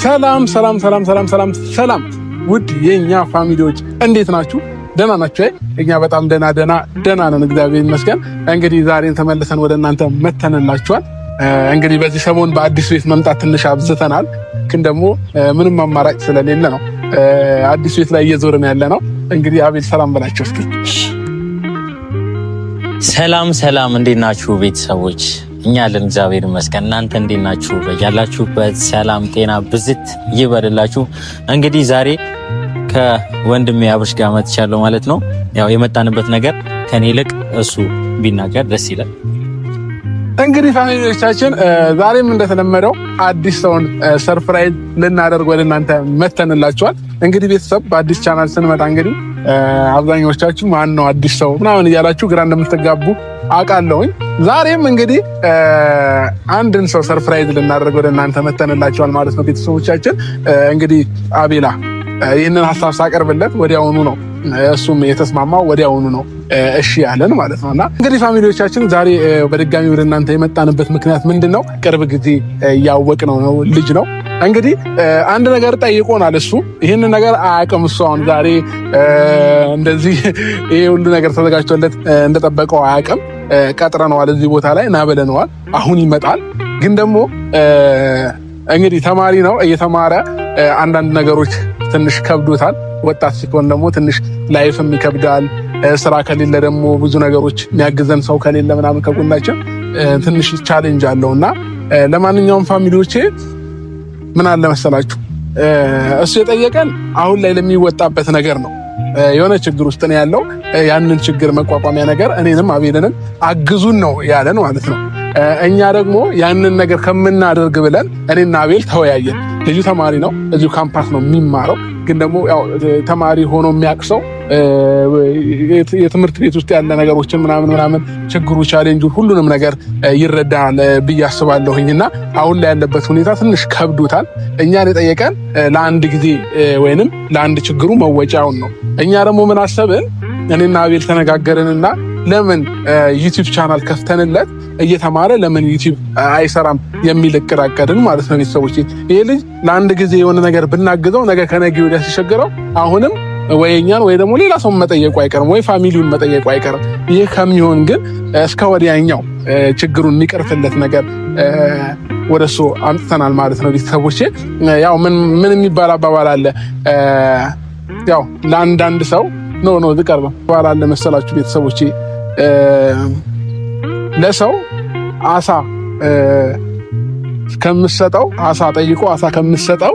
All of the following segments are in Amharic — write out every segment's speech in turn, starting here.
ሰላም ሰላም ሰላም ሰላም ሰላም ሰላም ውድ የኛ family ዎች እንዴት ናችሁ? ደህና ናችሁ? እኛ በጣም ደህና ደህና ደህና ነን፣ እግዚአብሔር ይመስገን። እንግዲህ ዛሬን ተመልሰን ወደ እናንተ መተንላችኋል። እንግዲህ በዚህ ሰሞን በአዲስ ቤት መምጣት ትንሽ አብዝተናል፣ ግን ደግሞ ምንም አማራጭ ስለሌለ ነው አዲስ ቤት ላይ እየዞርን ያለ ነው። እንግዲህ አቤል ሰላም በላቸው እስኪ። ሰላም ሰላም፣ እንዴት ናችሁ ቤተሰቦች? እኛ አለን እግዚአብሔር ይመስገን። እናንተ እንዴት ናችሁ? በያላችሁበት ሰላም ጤና ብዝት ይበልላችሁ። እንግዲህ ዛሬ ከወንድሜ አብርሽ ጋር መጥቻለሁ ማለት ነው። ያው የመጣንበት ነገር ከኔ ይልቅ እሱ ቢናገር ደስ ይላል። እንግዲህ family ዎቻችን ዛሬም እንደተለመደው አዲስ ሰውን surprise ልናደርግ ወደ እናንተ መተንላችኋል። እንግዲህ ቤተሰብ በአዲስ ቻናል ስንመጣ እንግዲህ አብዛኛዎቻችሁ ማን ነው አዲስ ሰው ምናምን እያላችሁ ግራ እንደምትጋቡ አውቃለሁኝ። ዛሬም እንግዲህ አንድን ሰው surprise ልናደርግ ወደ እናንተ መተንላችኋል ማለት ነው ቤተሰቦቻችን። እንግዲህ አቤላ ይህንን ሀሳብ ሳቀርብለት ወዲያውኑ ነው እሱም የተስማማው፣ ወዲያውኑ ነው እሺ ያለን ማለት ነው። እና እንግዲህ family ዎቻችን ዛሬ በድጋሚ ወደ እናንተ የመጣንበት ምክንያት ምንድን ነው? ቅርብ ጊዜ እያወቅነው ነው ልጅ ነው። እንግዲህ አንድ ነገር ጠይቆናል። እሱ ይህንን ነገር አያውቅም። እሱ አሁን ዛሬ እንደዚህ ይሄ ሁሉ ነገር ተዘጋጅቶለት እንደጠበቀው አያውቅም። ቀጥረነዋል፣ እዚህ ቦታ ላይ ና ብለነዋል። አሁን ይመጣል። ግን ደግሞ እንግዲህ ተማሪ ነው፣ እየተማረ አንዳንድ ነገሮች ትንሽ ከብዶታል። ወጣት ሲሆን ደግሞ ትንሽ life ም ይከብዳል። ስራ ከሌለ ደግሞ ብዙ ነገሮች የሚያግዘን ሰው ከሌለ ምናምን ከጎናችን ትንሽ challenge አለው። እና ለማንኛውም family ዎቼ ምን አለ መሰላችሁ፣ እሱ የጠየቀን አሁን ላይ ለሚወጣበት ነገር ነው። የሆነ ችግር ውስጥ ነው ያለው። ያንን ችግር መቋቋሚያ ነገር እኔንም አቤልንም አግዙን ነው ያለን ማለት ነው። እኛ ደግሞ ያንን ነገር ከምናደርግ ብለን እኔና አቤል ተወያየን። ልጁ ተማሪ ነው፣ እዚሁ ካምፓስ ነው የሚማረው። ግን ደግሞ ያው ተማሪ ሆኖ የሚያውቅ ሰው የትምህርት ቤት ውስጥ ያለ ነገሮችን ምናምን ምናምን ችግሩ፣ ቻሌንጁ ሁሉንም ነገር ይረዳል ብዬ አስባለሁኝ። እና አሁን ላይ ያለበት ሁኔታ ትንሽ ከብዶታል። እኛን የጠየቀን ለአንድ ጊዜ ወይንም ለአንድ ችግሩ መወጫውን ነው። እኛ ደግሞ ምን አሰብን? እኔና አቤል ተነጋገርንና ለምን YouTube channel ከፍተንለት እየተማረ ለምን YouTube አይሰራም የሚል እቅድ አቀድን ማለት ነው። ቤተሰቦች ይሄ ልጅ ለአንድ ጊዜ የሆነ ነገር ብናግዘው ነገ ከነገ ወዲያ ሲቸግረው አሁንም ወይ እኛን ወይ ደግሞ ሌላ ሰው መጠየቁ አይቀርም፣ ወይ family ውን መጠየቁ አይቀርም። ይህ ከሚሆን ግን እስከ ወዲያኛው ችግሩን የሚቀርፍለት ነገር ወደሱ አምጥተናል ማለት ነው። ቤተሰቦቼ ያው ምን ምን የሚባል አባባል አለ፣ ያው ለአንዳንድ ሰው no no ዝቀርበ ባል አለ መሰላችሁ ቤተሰቦቼ፣ ለሰው አሳ ከምሰጠው አሳ ጠይቆ አሳ ከምሰጠው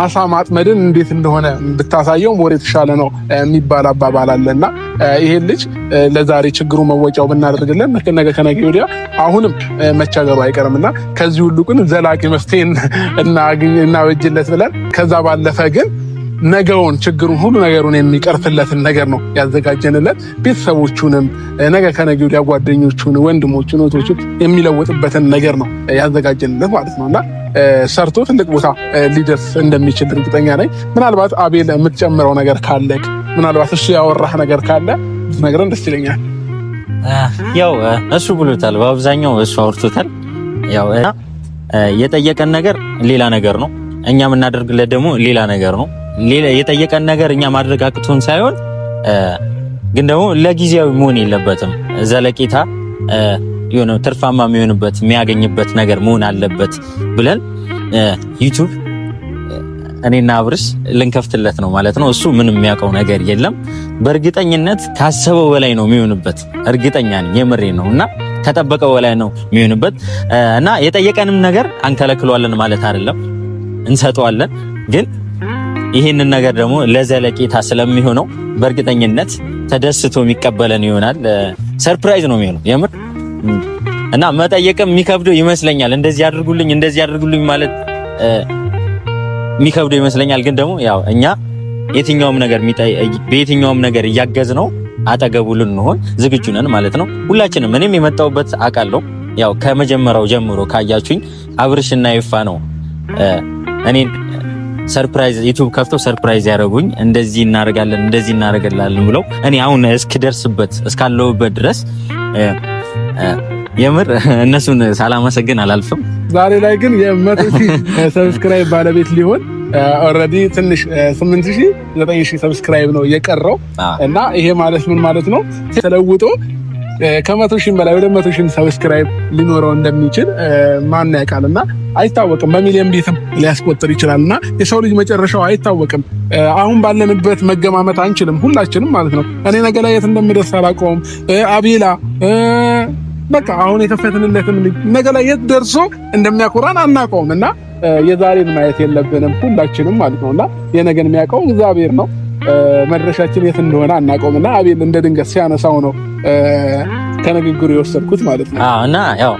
አሳ ማጥመድን እንዴት እንደሆነ ብታሳየው more የተሻለ ነው የሚባል አባባል አለና ይሄን ልጅ ለዛሬ ችግሩ መወጫው ብናደርግልን ነገ ከነገ ወዲያ አሁንም መቸገሩ አይቀርምና ከዚህ ሁሉ ግን ዘላቂ መፍትሄ እናበጅለት ብለን፣ ከዛ ባለፈ ግን ነገውን ችግሩን ሁሉ ነገሩን የሚቀርፍለትን ነገር ነው ያዘጋጀንለት። ቤተሰቦቹንም ነገ ከነገ ወዲያ ጓደኞቹን፣ ወንድሞቹን፣ እህቶቹን የሚለውጥበትን ነገር ነው ያዘጋጀንለት ማለት ነው እና ሰርቶ ትልቅ ቦታ ሊደርስ እንደሚችል እርግጠኛ ነኝ። ምናልባት አቤል የምትጨምረው ነገር ካለክ፣ ምናልባት እሱ ያወራህ ነገር ካለ ብትነግረን ደስ ይለኛል። ያው እሱ ብሎታል፣ በአብዛኛው እሱ አውርቶታል። ያው የጠየቀን ነገር ሌላ ነገር ነው፣ እኛ የምናደርግለት ደግሞ ሌላ ነገር ነው። ሌላ የጠየቀን ነገር እኛ ማድረግ አቅቶን ሳይሆን ግን ደግሞ ለጊዜያዊ መሆን የለበትም፣ ዘለቄታ የሆነ ትርፋማ የሚሆንበት የሚያገኝበት ነገር መሆን አለበት ብለን YouTube እኔና አብርሽ ልንከፍትለት ነው ማለት ነው። እሱ ምንም የሚያውቀው ነገር የለም። በእርግጠኝነት ካሰበው በላይ ነው የሚሆንበት፣ እርግጠኛ ነኝ፣ የምሬ ነው። እና ከጠበቀው በላይ ነው የሚሆንበት እና የጠየቀንም ነገር አንከለክሏለን ማለት አይደለም፣ እንሰጠዋለን። ግን ይህንን ነገር ደግሞ ለዘለቄታ ስለሚሆነው በእርግጠኝነት ተደስቶ የሚቀበለን ይሆናል። Surprise ነው የሚሆነው የምር። እና መጠየቅም የሚከብደው ይመስለኛል። እንደዚህ አድርጉልኝ እንደዚህ አድርጉልኝ ማለት የሚከብደው ይመስለኛል። ግን ደግሞ ያው እኛ የትኛውም ነገር በየትኛውም ነገር እያገዝ ነው አጠገቡ ልንሆን ዝግጁ ነን ማለት ነው። ሁላችንም እኔም የመጣሁበት አውቃለሁ። ያው ከመጀመሪያው ጀምሮ ካያችሁኝ አብርሽና ይፋ ነው እኔን surprise YouTube ከፍተው surprise ያደረጉኝ። እንደዚህ እናደርጋለን እንደዚህ እናደርጋለን ብለው እኔ አሁን እስክደርስበት እስካለሁበት ድረስ የምር እነሱን ሳላመሰግን አላልፍም። ዛሬ ላይ ግን የ100,000 subscribe ባለቤት ሊሆን already ትንሽ 8,000 9,000 subscribe ነው የቀረው። እና ይሄ ማለት ምን ማለት ነው? ተለውጦ ከ100,000 በላይ ወደ 100,000 subscribe ሊኖረው እንደሚችል ማን ያውቃል? እና አይታወቅም። በሚሊዮን ቤትም ሊያስቆጥር ይችላል። እና የሰው ልጅ መጨረሻው አይታወቅም። አሁን ባለንበት መገማመት አንችልም፣ ሁላችንም ማለት ነው። እኔ ነገ ላይ የት እንደምደርስ አላውቀውም። አቤላ በቃ አሁን የከፈትንለትም ነገ ላይ የት ደርሶ እንደሚያኮራን አናውቀውም። እና የዛሬን ማየት የለብንም ሁላችንም ማለት ነውና የነገን የሚያውቀው እግዚአብሔር ነው። መድረሻችን የት እንደሆነ አናውቀውም። እና አቤል እንደ ድንገት ሲያነሳው ነው ከንግግሩ የወሰድኩት ማለት ነው። አዎ፣ እና ያው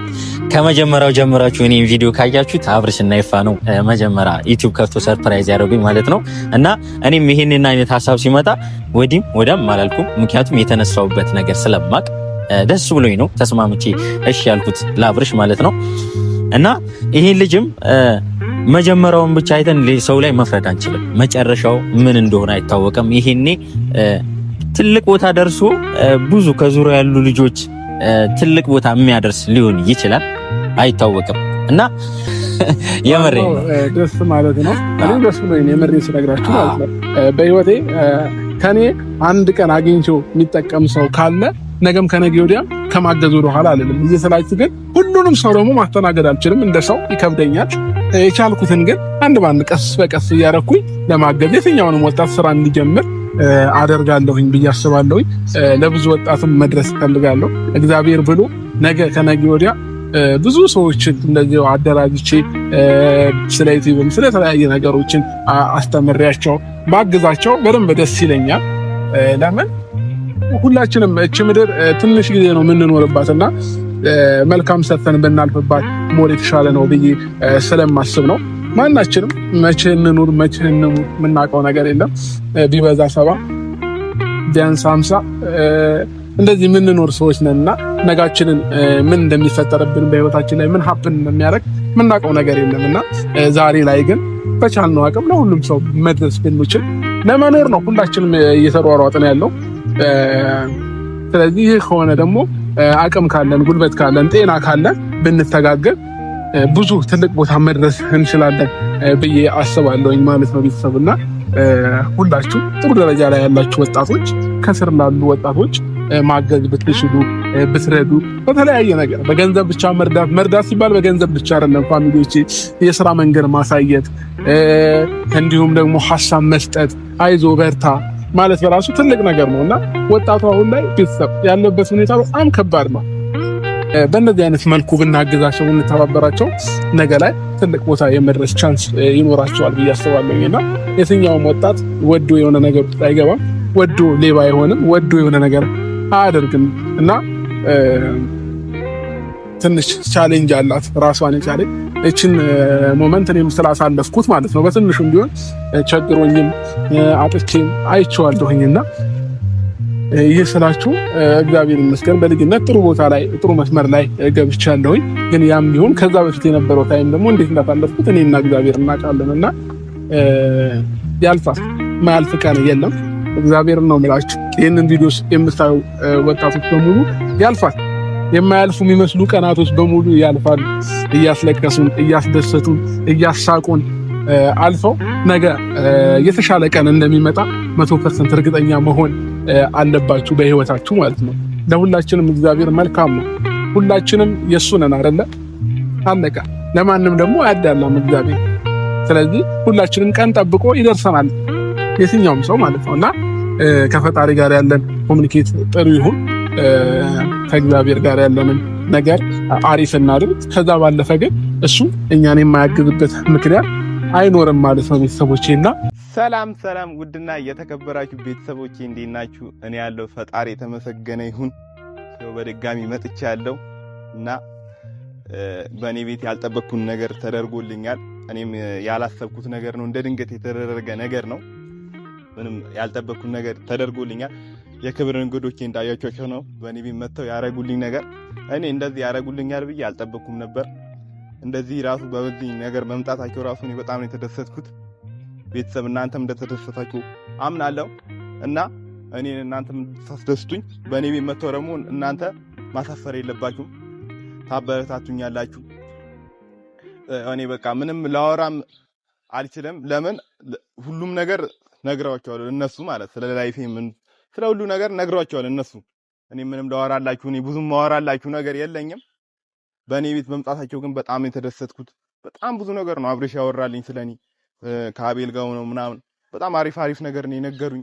ከመጀመሪያው ጀምራችሁ እኔን ቪዲዮ ካያችሁት አብርሽ እና ይፋ ነው መጀመሪያ ዩቲዩብ ከፍቶ surprise ያደረጉኝ ማለት ነው። እና እኔም ይሄንን አይነት ሀሳብ ሲመጣ ወዲህም ወዲያም አላልኩም። ምክንያቱም የተነሳውበት ነገር ስለማቅ ደስ ብሎኝ ነው ተስማምቼ እሺ ያልኩት ለአብርሽ ማለት ነው። እና ይሄን ልጅም መጀመሪያውን ብቻ አይተን ሰው ላይ መፍረድ አንችልም። መጨረሻው ምን እንደሆነ አይታወቅም። ይሄኔ ትልቅ ቦታ ደርሶ ብዙ ከዙሪያ ያሉ ልጆች ትልቅ ቦታ የሚያደርስ ሊሆን ይችላል፣ አይታወቅም። እና የምሬ ደስ ማለት ነው። እኔም ደስ ብሎኝ ነው የምሬን ስነግራችሁ ማለት ነው። በህይወቴ ከኔ አንድ ቀን አግኝቼው የሚጠቀም ሰው ካለ ነገም ከነገ ወዲያም ከማገዝ ወደ ኋላ አልልም። እዚህ ስላችሁ ግን ሁሉንም ሰው ደግሞ ማስተናገድ አልችልም። እንደ ሰው ይከብደኛል። የቻልኩትን ግን አንድ ባንድ ቀስ በቀስ እያረኩኝ ለማገዝ የትኛውንም ወጣት ስራ እንዲጀምር አደርጋለሁኝ ብዬ አስባለሁኝ። ለብዙ ወጣትም መድረስ እፈልጋለሁ። እግዚአብሔር ብሎ ነገ ከነገ ወዲያ ብዙ ሰዎችን እንደዚህ አደራጅቼ ስለ ዩቲዩብም ስለተለያየ ነገሮችን አስተምሬያቸው ባግዛቸው በደንብ ደስ ይለኛል። ለምን ሁላችንም እች ምድር ትንሽ ጊዜ ነው የምንኖርባት እና መልካም ሰርተን ብናልፍባት more የተሻለ ነው ብዬ ስለማስብ ነው። ማናችንም መቼ እንኑር መቼ እንሙት የምናውቀው ነገር የለም። ቢበዛ 70 ቢያንስ 50 እንደዚህ የምንኖር ሰዎች ነን እና ነጋችንን ምን እንደሚፈጠርብን በህይወታችን ላይ ምን happen እንደሚያደርግ የምናውቀው ነገር የለም እና ዛሬ ላይ ግን በቻልነው አቅም ለሁሉም ሰው መድረስ ብንችል ለመኖር ነው ሁላችንም እየተሯሯጥን ያለው። ስለዚህ ይህ ከሆነ ደግሞ አቅም ካለን፣ ጉልበት ካለን፣ ጤና ካለን ብንተጋገዝ ብዙ ትልቅ ቦታ መድረስ እንችላለን ብዬ አስባለሁኝ ማለት ነው። ቤተሰብና ሁላችሁ ጥሩ ደረጃ ላይ ያላችሁ ወጣቶች ከስር ላሉ ወጣቶች ማገዝ ብትችሉ ብትረዱ፣ በተለያየ ነገር በገንዘብ ብቻ መርዳት መርዳት ሲባል በገንዘብ ብቻ አይደለም። Family ዎቼ የስራ መንገድ ማሳየት እንዲሁም ደግሞ ሀሳብ መስጠት፣ አይዞ በርታ ማለት በራሱ ትልቅ ነገር ነው እና ወጣቱ አሁን ላይ ቤተሰብ ያለበት ሁኔታ በጣም ከባድ ነው። በእነዚህ አይነት መልኩ ብናግዛቸው ብንተባበራቸው ነገ ላይ ትልቅ ቦታ የመድረስ chance ይኖራቸዋል ብዬ አስባለሁኝ እና የትኛውም ወጣት ወዶ የሆነ ነገር ውስጥ አይገባም፣ ወዶ ሌባ አይሆንም፣ ወዶ የሆነ ነገር አያደርግም እና ትንሽ challenge አላት ራሷን የቻለ እችን moment እኔም ስላሳለፍኩት ማለት ነው። በትንሹም ቢሆን ቸግሮኝም አጥቼም አይቼዋለሁኝና ይህ ስላችሁ እግዚአብሔር ይመስገን በልጅነት ጥሩ ቦታ ላይ ጥሩ መስመር ላይ ገብቻለሁኝ። ግን ያም ቢሆን ከዛ በፊት የነበረው time ደግሞ እንዴት እንዳሳለፍኩት እኔና እግዚአብሔር እናውቃለን። እና ያልፋል፣ ማያልፍ ቀን የለም። እግዚአብሔር ነው የምላችሁ። ይህንን ቪዲዮ የምታዩ ወጣቶች በሙሉ ያልፋል። የማያልፉ የሚመስሉ ቀናቶች በሙሉ ያልፋሉ። እያስለቀሱን፣ እያስደሰቱን፣ እያሳቁን አልፈው ነገ የተሻለ ቀን እንደሚመጣ 100% እርግጠኛ መሆን አለባችሁ በህይወታችሁ ማለት ነው። ለሁላችንም እግዚአብሔር መልካም ነው። ሁላችንም የእሱ ነን አይደለ? አለቀ። ለማንም ደግሞ አያዳላም እግዚአብሔር። ስለዚህ ሁላችንም ቀን ጠብቆ ይደርሰናል፣ የትኛውም ሰው ማለት ነው። እና ከፈጣሪ ጋር ያለን communicate ጥሩ ይሁን፣ ከእግዚአብሔር ጋር ያለንን ነገር አሪፍ እናድርግ። ከዛ ባለፈ ግን እሱ እኛን የማያግዝበት ምክንያት አይኖርም ማለት ነው። ቤተሰቦቼ እና ሰላም ሰላም፣ ውድና የተከበራችሁ ቤተሰቦቼ እንዴት ናችሁ? እኔ ያለው ፈጣሪ የተመሰገነ ይሁን። ያው በድጋሚ መጥቻለሁ እና በእኔ ቤት ያልጠበቅኩት ነገር ተደርጎልኛል። እኔም ያላሰብኩት ነገር ነው፣ እንደ ድንገት የተደረገ ነገር ነው። ምንም ያልጠበቅኩት ነገር ተደርጎልኛል። የክብር እንግዶቼ እንዳያቸው ነው በእኔ ቤት መጥተው ያረጉልኝ ነገር እኔ እንደዚህ ያረጉልኛል ብዬ አልጠበቅኩም ነበር። እንደዚህ ራሱ በዚህ ነገር መምጣታቸው ራሱ እኔ በጣም ነው የተደሰትኩት። ቤተሰብ እናንተም እንደተደሰታችሁ አምናለሁ እና እኔን እናንተም እንድታስደስቱኝ በእኔ ቤት መጥተው ደግሞ እናንተ ማሳፈር የለባችሁም፣ ታበረታቱኛላችሁ። እኔ በቃ ምንም ላወራም አልችልም። ለምን ሁሉም ነገር ነግረዋቸዋል እነሱ ማለት ስለ life ኤ ምን ስለ ሁሉ ነገር ነግረዋቸዋል እነሱ። እኔ ምንም ላወራላችሁ እኔ ብዙም ማወራላችሁ ነገር የለኝም። በእኔ ቤት መምጣታቸው ግን በጣም የተደሰትኩት በጣም ብዙ ነገር ነው አብርሽ ያወራልኝ ስለኔ ከአቤል ጋር ነው ምናምን በጣም አሪፍ አሪፍ ነገር ነው የነገሩኝ።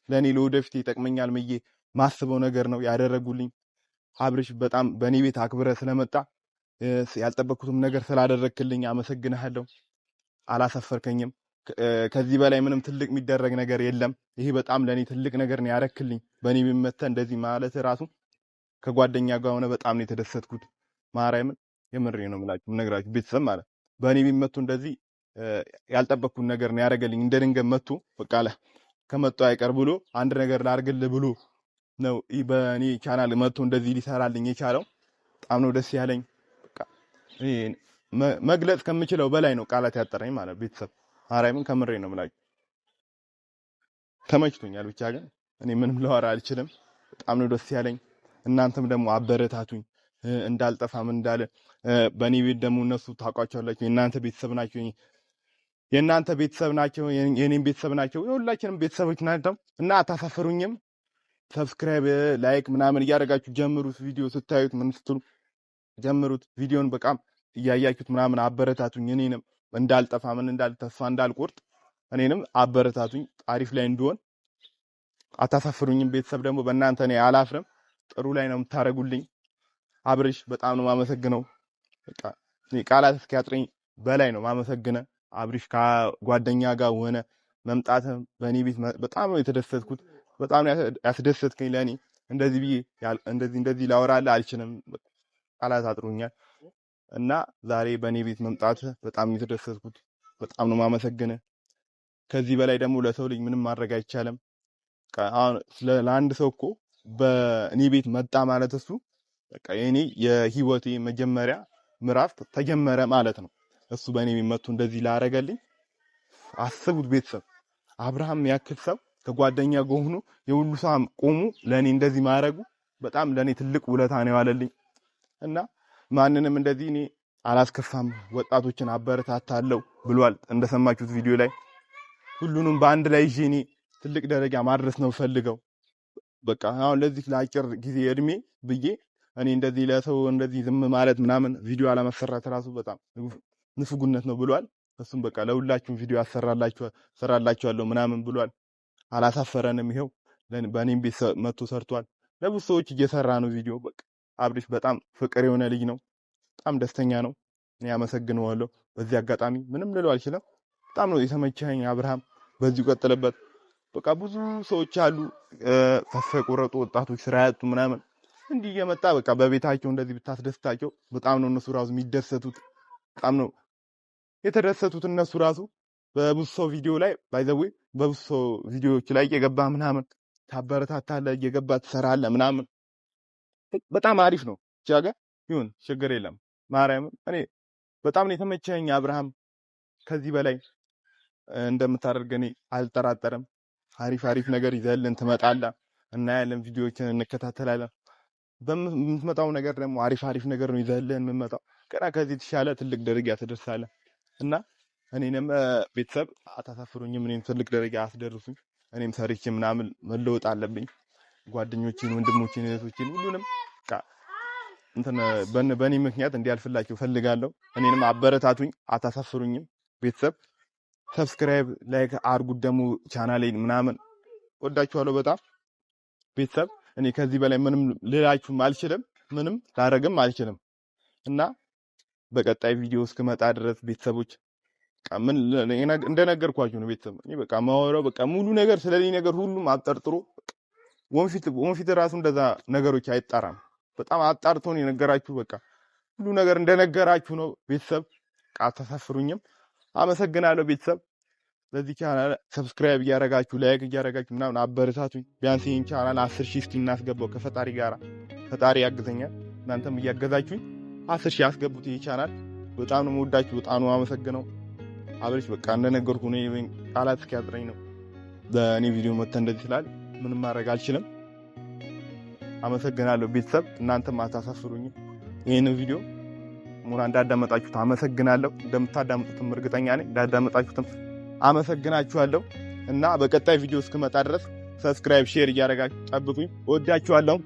ለኔ ለወደፊት ይጠቅመኛል ብዬ ማስበው ነገር ነው ያደረጉልኝ። አብርሽ በጣም በእኔ ቤት አክብረ ስለመጣ ያልጠበቅኩትም ነገር ስላደረግክልኝ አመሰግንሃለሁ። አላሰፈርከኝም። ከዚህ በላይ ምንም ትልቅ የሚደረግ ነገር የለም። ይሄ በጣም ለኔ ትልቅ ነገር ነው ያረክልኝ። በእኔ ቤት መተህ እንደዚህ ማለት ራሱ ከጓደኛ ጋር ሆነ በጣም ነው የተደሰትኩት። ማርያምን የምሬ ነው የምላችሁ የምነግራችሁ ቤተሰብ ማለት በእኔ ቤት መጥቶ እንደዚህ ያልጠበቅኩት ነገር ነው ያደረገልኝ። እንደ ድንገት መጥቶ በቃ ከመጣ አይቀር ብሎ አንድ ነገር ላድርግልህ ብሎ ነው በእኔ ቻናል መጥቶ እንደዚህ ሊሰራልኝ የቻለው። በጣም ነው ደስ ያለኝ። በቃ እኔ መግለጽ ከምችለው በላይ ነው ቃላት ያጠረኝ ማለት ቤተሰብ ማርያምን ከምሬ ነው የምላችሁ። ተመችቶኛል። ብቻ ግን እኔ ምንም ላወራ አልችልም። በጣም ነው ደስ ያለኝ። እናንተም ደግሞ አበረታቱኝ እንዳልጠፋም እንዳለ በእኔ ቤት ደግሞ እነሱ ታውቋቸዋላችሁ። የእናንተ ቤተሰብ ናቸው፣ የእናንተ ቤተሰብ ናቸው፣ የኔም ቤተሰብ ናቸው፣ የሁላችንም ቤተሰቦች ናቸው እና አታሳፍሩኝም። subscribe፣ like ምናምን እያደረጋችሁ ጀምሩት። ቪዲዮ ስታዩት ምን ስትሉ ጀምሩት። ቪዲዮን በቃም እያያችሁት ምናምን አበረታቱኝ። እኔንም እንዳልጠፋ ምን እንዳል ተስፋ እንዳልቆርጥ እኔንም አበረታቱኝ። አሪፍ ላይ እንድሆን አታሳፍሩኝም። ቤተሰብ ደግሞ በእናንተ እኔ አላፍርም። ጥሩ ላይ ነው የምታደርጉልኝ። አብርሽ በጣም ነው የማመሰግነው። በቃ እኔ ቃላት እስኪያጥረኝ በላይ ነው ማመሰግነ። አብርሽ ከጓደኛ ጋር ሆነ መምጣት በእኔ ቤት በጣም ነው የተደሰትኩት። በጣም ነው ያስደሰትከኝ። ለኔ እንደዚህ ብዬ እንደዚህ ላወራልህ አልችልም። ቃላት አጥሩኛል። እና ዛሬ በእኔ ቤት መምጣት በጣም ነው የተደሰትኩት። በጣም ነው ማመሰግነ። ከዚህ በላይ ደግሞ ለሰው ልጅ ምንም ማድረግ አይቻልም። አሁን ለአንድ ሰው እኮ በእኔ ቤት መጣ ማለት እሱ በቃ የኔ የህይወቴ መጀመሪያ ምዕራፍ ተጀመረ ማለት ነው። እሱ በእኔ ቤት መጥቶ እንደዚህ ላረገልኝ አስቡት ቤተሰብ። አብርሃም ያክል ሰው ከጓደኛ ጋር ሆኖ የሁሉ ሰው ቆሙ ለኔ እንደዚህ ማድረጉ በጣም ለኔ ትልቅ ውለታ ነው ያለልኝ። እና ማንንም እንደዚህ እኔ አላስከፋም፣ ወጣቶችን አበረታታለሁ ብሏል። እንደሰማችሁት ቪዲዮ ላይ ሁሉንም በአንድ ላይ ይዤ እኔ ትልቅ ደረጃ ማድረስ ነው ፈልገው። በቃ አሁን ለዚህ ለአጭር ጊዜ እድሜ ብዬ እኔ እንደዚህ ለሰው እንደዚህ ዝም ማለት ምናምን ቪዲዮ አለመሰራት ራሱ በጣም ንፍጉነት ነው ብሏል። እሱም በቃ ለሁላችሁም ቪዲዮ አሰራላችኋለሁ ምናምን ብሏል። አላሳፈረንም። ይሄው በእኔም ቤት መጥቶ ሰርቷል። ለብዙ ሰዎች እየሰራ ነው ቪዲዮ። በቃ አብርሽ በጣም ፍቅር የሆነ ልጅ ነው። በጣም ደስተኛ ነው። እኔ አመሰግነዋለሁ። በዚህ አጋጣሚ ምንም ልለው አልችልም። በጣም ነው የተመቸኝ አብርሃም፣ በዚሁ ቀጥልበት። በቃ ብዙ ሰዎች አሉ ተስፋ የቆረጡ ወጣቶች ስራ ያጡ ምናምን እንዲህ እየመጣ በቃ በቤታቸው እንደዚህ ብታስደስታቸው በጣም ነው እነሱ ራሱ የሚደሰቱት። በጣም ነው የተደሰቱት እነሱ ራሱ በብዙ ሰው ቪዲዮ ላይ by the way በብዙ ሰው ቪዲዮዎች ላይ እየገባ ምናምን ታበረታታለህ፣ እየገባ ትሰራለህ ምናምን በጣም አሪፍ ነው። ብቻ ጋር ይሁን ችግር የለም። ማርያም እኔ በጣም ነው የተመቸኝ አብርሃም። ከዚህ በላይ እንደምታደርግ እኔ አልጠራጠርም። አሪፍ አሪፍ ነገር ይዘህልን ትመጣለህ፣ እናያለን፣ ቪዲዮዎችን እንከታተላለን። በምትመጣው ነገር ደግሞ አሪፍ አሪፍ ነገር ነው ይዘህልን የምትመጣው። ገና ከዚህ የተሻለ ትልቅ ደረጃ ትደርሳለህ እና እኔንም ቤተሰብ አታሳፍሩኝም። እኔም ትልቅ ደረጃ አስደርሱኝ። እኔም ሰርቼ ምናምን መለወጥ አለብኝ። ጓደኞቼን፣ ወንድሞቼን፣ እህቶቼን ሁሉንም እንትን በእኔ ምክንያት እንዲያልፍላችሁ ፈልጋለሁ። እኔንም አበረታቱኝ፣ አታሳፍሩኝም። ቤተሰብ subscribe፣ like አድርጉት ደግሞ ቻናሌን ምናምን። ወዳችኋለሁ በጣም ቤተሰብ። እኔ ከዚህ በላይ ምንም ልላችሁም አልችልም፣ ምንም ላረግም አልችልም እና በቀጣይ ቪዲዮ እስክመጣ ድረስ ቤተሰቦች ምን እንደነገርኳችሁ ነው ቤተሰብ። እኔ በቃ ማወራው በቃ ሙሉ ነገር ስለዚህ ነገር ሁሉም አብጠርጥሮ ወንፊት ራሱ እንደዛ ነገሮች አይጣራም። በጣም አጣርቶ ነው የነገራችሁ። በቃ ሁሉ ነገር እንደነገራችሁ ነው ቤተሰብ። አታሳፍሩኝም። አመሰግናለሁ ቤተሰብ። ለዚህ ቻናል subscribe እያረጋችሁ like እያረጋችሁ ምናምን አበረታቱኝ። ቢያንስ ይሄን ቻናል 10,000 እስኪ እናስገባው ከፈጣሪ ጋር። ፈጣሪ ያግዘኛል፣ እናንተም እያገዛችሁኝ 10,000 አስገቡት ይሄ ቻናል። በጣም ነው የምወዳችሁ፣ በጣም ነው የማመሰግነው። አብርሽ በቃ እንደነገርኩህ ነው፣ ቃላት እስኪያጥረኝ ነው በእኔ ቪዲዮ መጥተህ እንደዚህ ስላል ምንም ማድረግ አልችልም። አመሰግናለሁ ቤተሰብ፣ እናንተም አታሳፍሩኝ። ይሄን ቪዲዮ በጥሞና እንዳዳመጣችሁት አመሰግናለሁ። እንደምታዳምጡትም እርግጠኛ ነኝ። እንዳዳመጣችሁትም አመሰግናችኋለሁ እና በቀጣይ ቪዲዮ እስክመጣ ድረስ subscribe፣ share እያደረጋችሁ ጠብቁኝ። እወዳችኋለሁ።